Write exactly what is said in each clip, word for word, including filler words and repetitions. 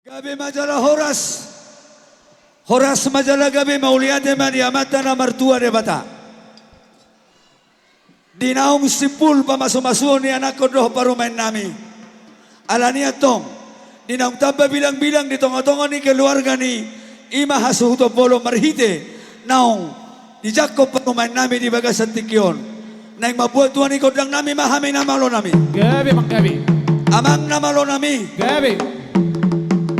Gabe ma jala horas. Horas ma jala gabe, mauliate ma di Amanta na martua Debata. Di naung simpul pamasumasuon ni anakkon dohot parumaennami. Alani antong, di naung tamba bilangbilang di tongatonga ni keluarga ni i ma hasuhuton bolon marhite naung dijangkon parumaennami di bagasan tingki on. Naeng mambuat tua ni gondangnami ma hami na malonami. Gabe, amang, gabe. Amang na malonami. Gabe.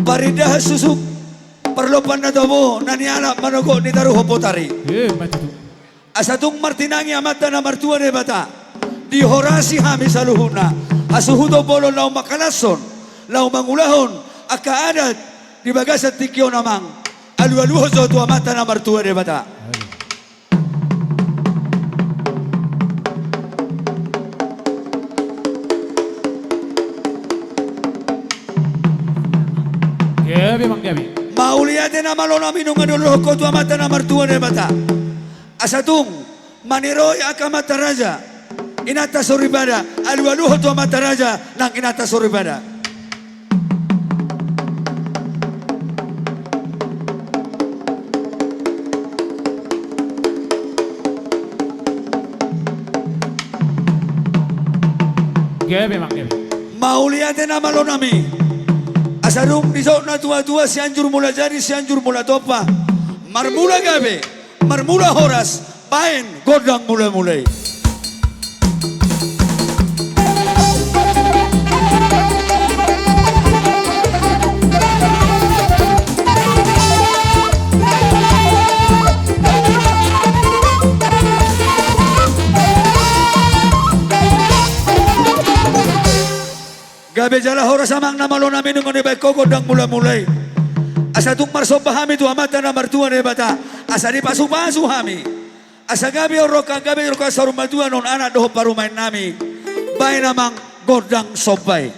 Parindahan susuk, parlompan na tabo, na nialap manogot ni taruhon botari. Eh, ma tutu. Asa tung martinangi Amanta na martua Debata, dihorasi hami saluhutna, hasuhuton bolon laho mangkalashon, laho mangulahon angka adat di bagasan tingki on, amang. Alualuhon jo tu Amanta na martua Debata. Gabe, amang, gabe. Mauliate na malonami, nunga dioloi ho tu Amanta na martua Debata. Asa tung maniroi angka amanta raja, inanta soripada, alualuhon tu amanta raja nang inanta soripada. Gabe, amang, gabe. Mauliate na malonami. Asa dung dijou natuatua, Sianjur Mulajadi, Sianjur Mulatompa, marmula gabe, marmula horas, baen gondang mulamula i. Gabe jala horas, amang na malonami, nunga dibaen ho gondang mulamula i. Asa tung marsomba hami tu Amanta na martua Debata, asa dipasupasu hami. Asa gabe on rongkang, gabe rongkang saur matua nuaeng anak dohot parumaennami. Baen, amang, gondang somba i.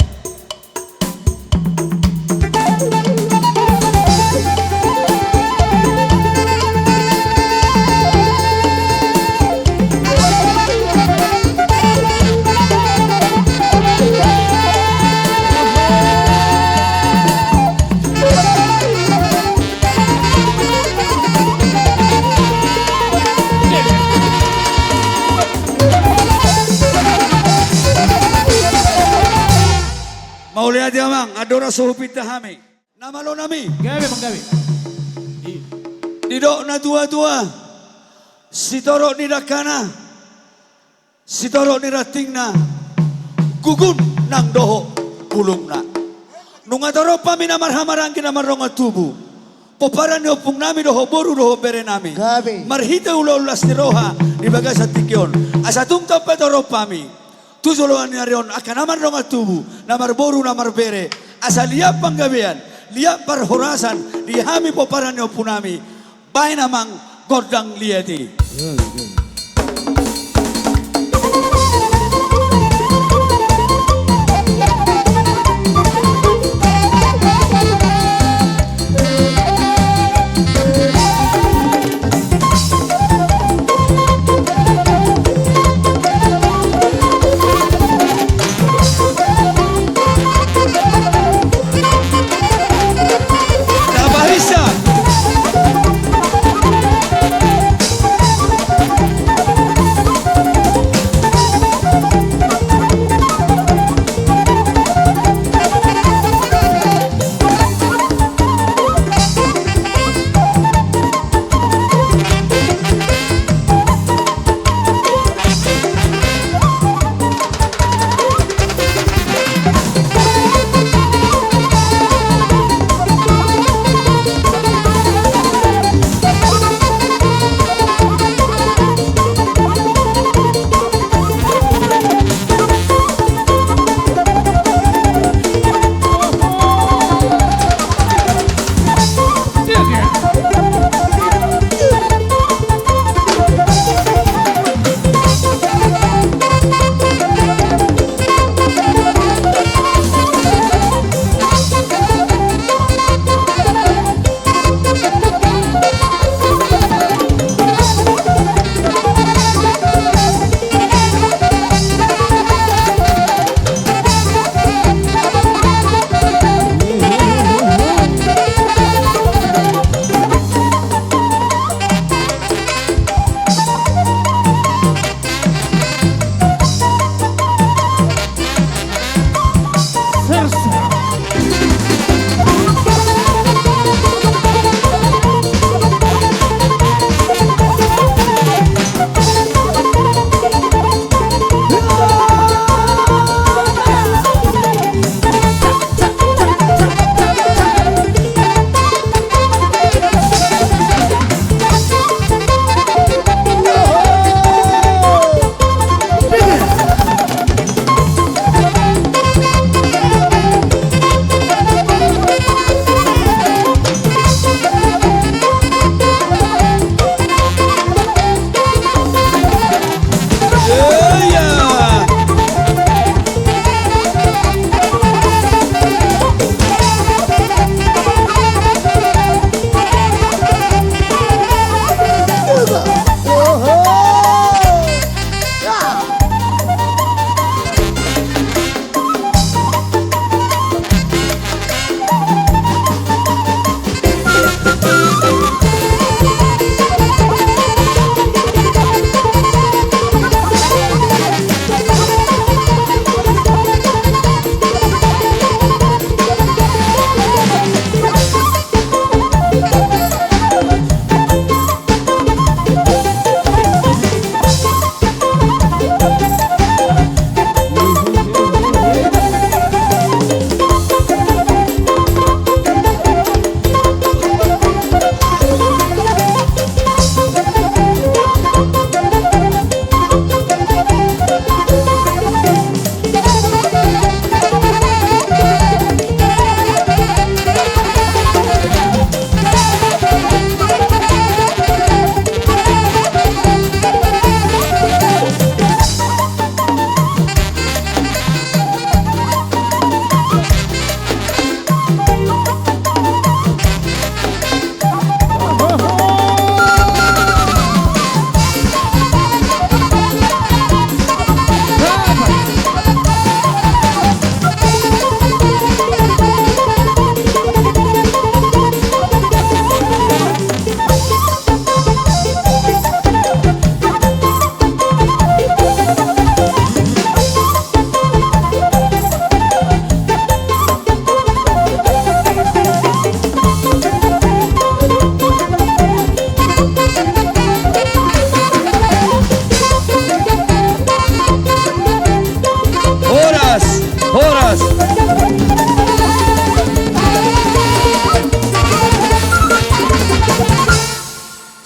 Mauliate, amang, andorang so hupinta hami. Na malonami. Gabe, amang, gabe. I. Didok natuatua, sitorop ni dangkana, sitorop ni rantingna, gugun nang dohot bulungna. Nunga torop hami na marhahamaranggi, na mardongan tubu, pomparan ni ompungnami dohot boru dohot berenami. Gabe. Marhite ulaon las ni roha di bagasan tingki on. Asa tung tamba torop hami tu joloan ni ari on angka na mardongan tubu, na marboru, na marbere, asa liat panggabean, liat parhorasan di hami pomparan ni ompunami. Baen, amang, gondang liat i.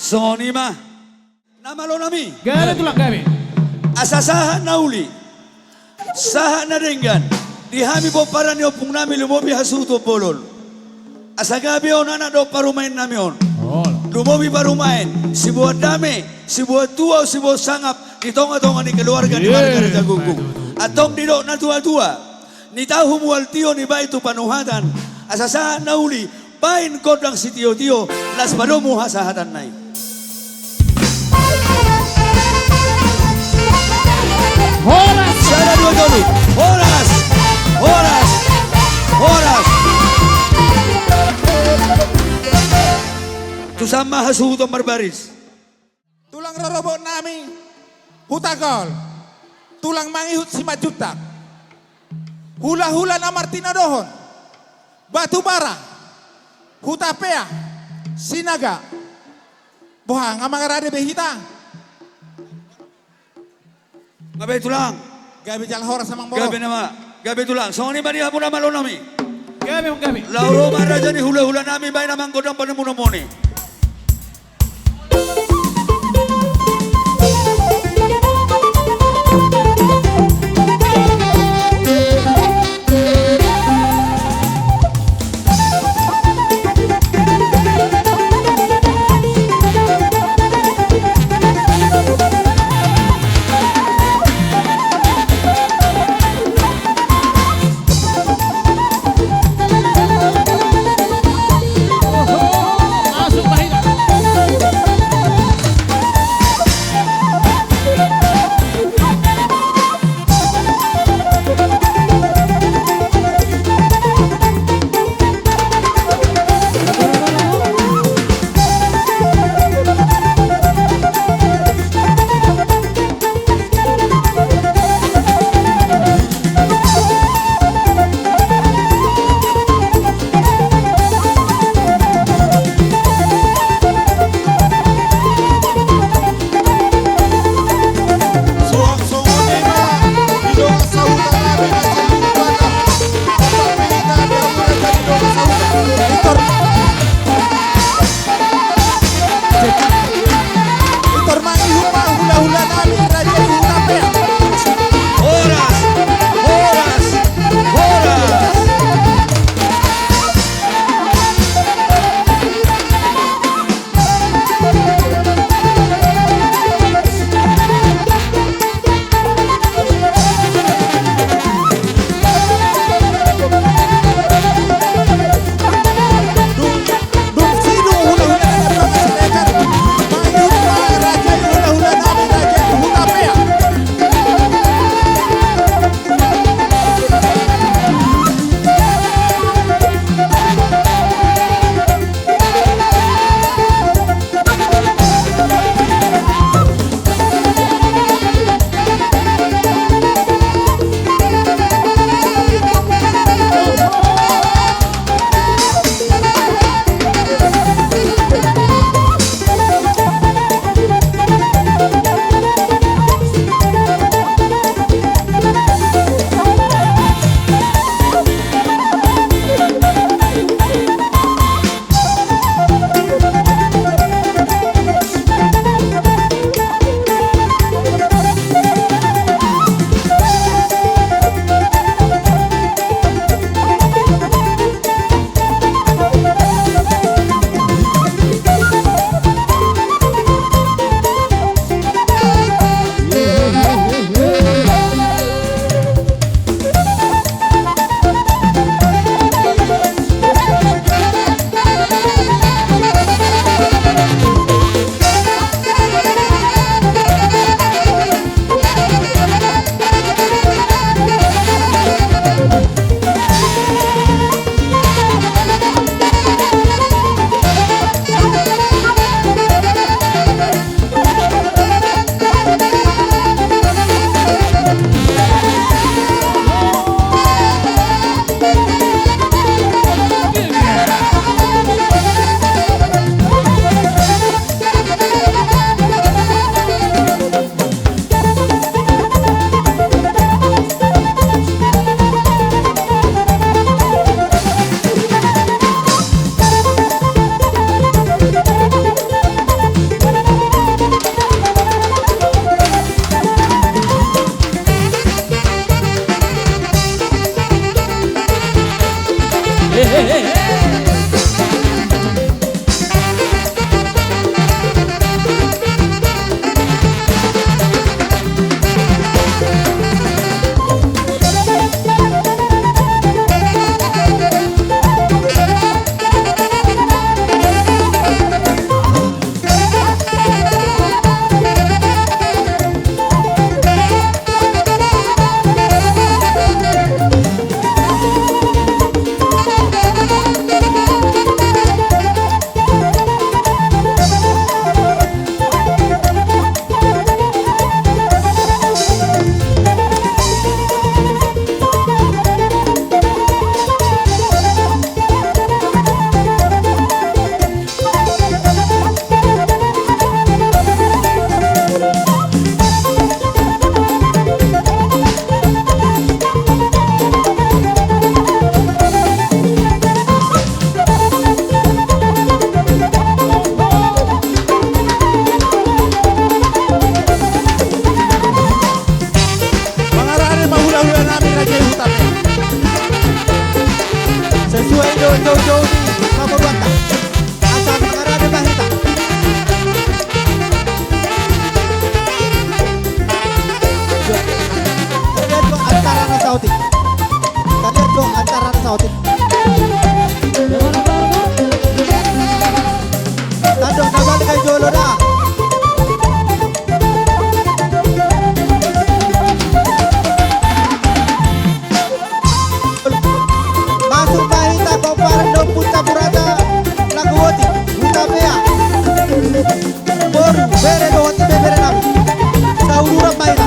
Songon i ma. Na malo nami. Gabe tulang, gabe. Asa sahat na uli, sahat na denggan di hami pomparan ni ompung nami, lumobi hasuhuton bolon. Asa gabe on anak dohot parumaen nami on. Olo. Lumobi parumaen, siboan dame, siboan tuau, siboan sangap di tonga-tonga ni keluarga ni marga Raja Gunggung. Antong didok na tua-tua: Nitahu mual tio, nibaen tu panuhatan. Asa sahat na uli, baen gondang sitio-tio, laos padomu hasahatanna i. Horas. Sada, dua, tolu. Horas. Horas. Horas. Tusan ma hasuhuton marbaris. Tulang rorobot nami, Hutagol. Tulang mangihut Simanjuntak. Hula-hula na martinodohon, Batubara, Hutapea, Sinaga. Boha, nga mangarade be hita? Gabe tulang. Gabe jala horas amang boru. Gabe nama. Gabe tulang. Songon i ma di hamu na malo nami. Gabe, gabe. Laho ro ma raja ni hula-hula nami, baen amang gondang, padomu na moni. Asa mangarade ma hita. Talian do antara na saotik. Talian do antara na saotik. Tandok na balik ai jolo da. Masuk ma hita pomparan ni Ompunta Burata Lagu Boti, Huta Bea. Boru, bere dohot ibebere nami. Sauduran ma hita.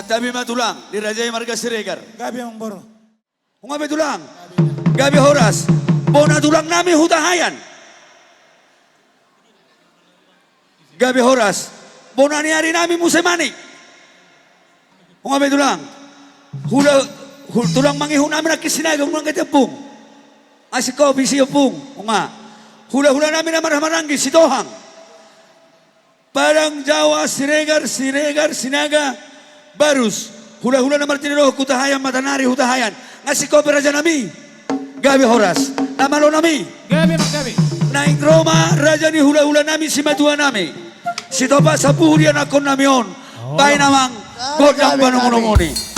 Tabi ma tulang, dirajai marga Siregar. Gabe, amang boru. Nga be tulang. Gabe horas. Bona tulang nami Hutahaean. Gabe horas. Bona ni ari nami muse manik. Nga be tulang. Hula, hul-, tulang mangihut nami nangkin Sinaga, unang gati ompung. Asing kopi si ompung. Nga. Hula-hula nami na marhaha maranggi, Sitohang. Padang Jawa, Siregar, Siregar, Sinaga, Barus. Hula-hula na martinodohon Hutahaean, Matanari Hutahaean. Nga sikopi raja nami. Gabe horas. Na malo nami. Gabe, gabe. Naeng ro ma raja ni hula-hula nami, simatua nami. Sitopot sapuhu di anakkon nami on. Baen amang gondang panomunomuni.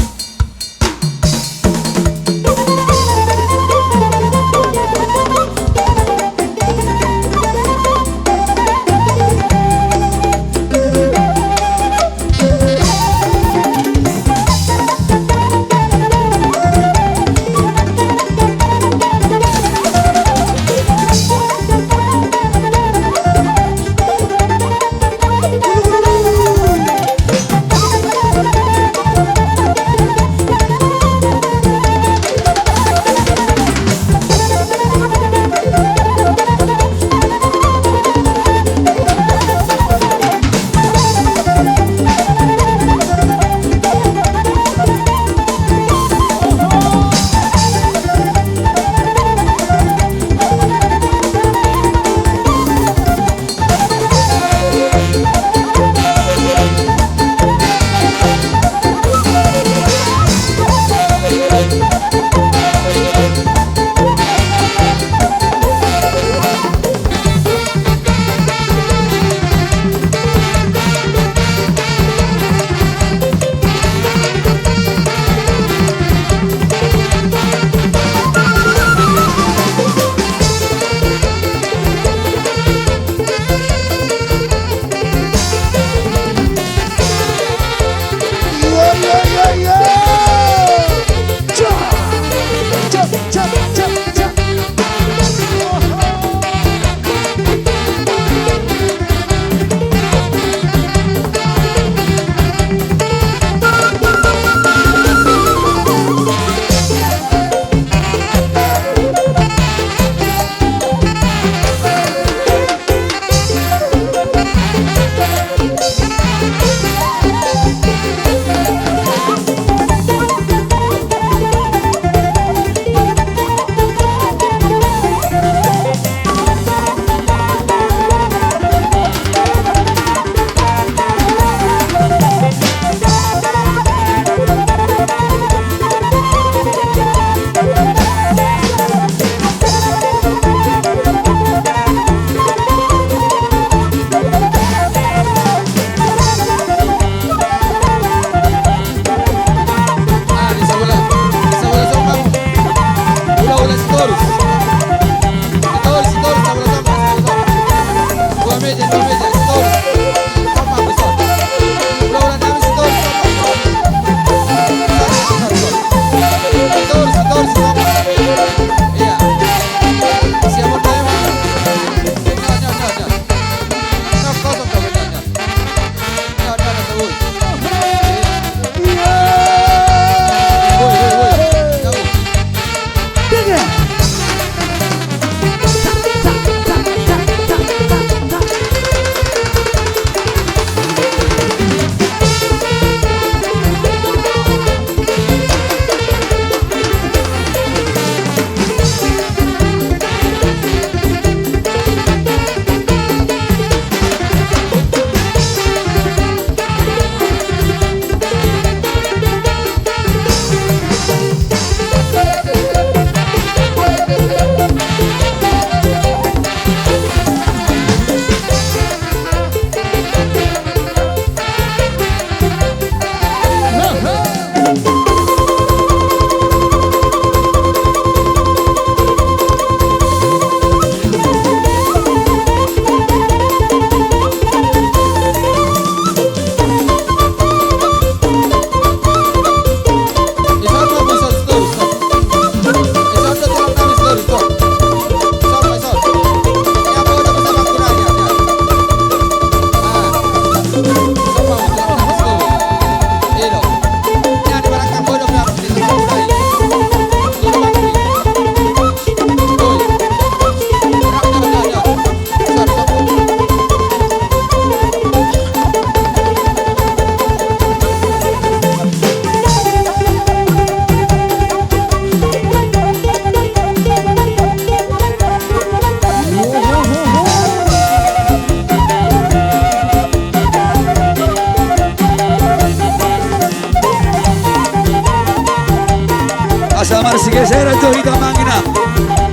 Asa marsigeseran jo hita manginang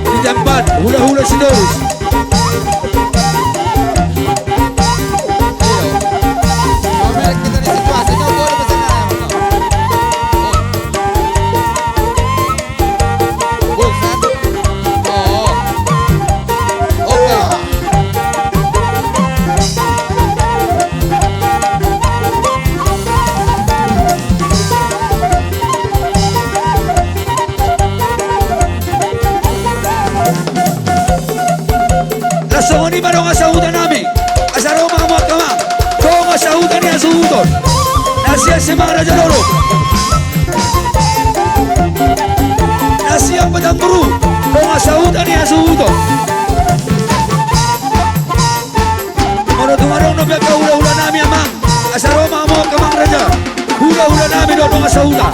di tempat hulahula Sitorus. Las songon i ma dongan sahuta nami. Asa ro ma hamu angka amang, dongan sahuta ni hasuhuton. Na sian Simangrajadolok, na sian Petamburuan, dongan sahuta ni hasuhuton. Molo tung adong dope angka hulahula nami amang, asa ro ma hamu angka amang raja. Hulahula nami dohot dongan sahuta.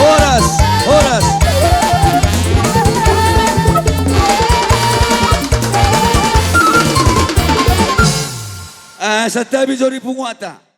Horas, horas. Ah, santabi jo di punguanta.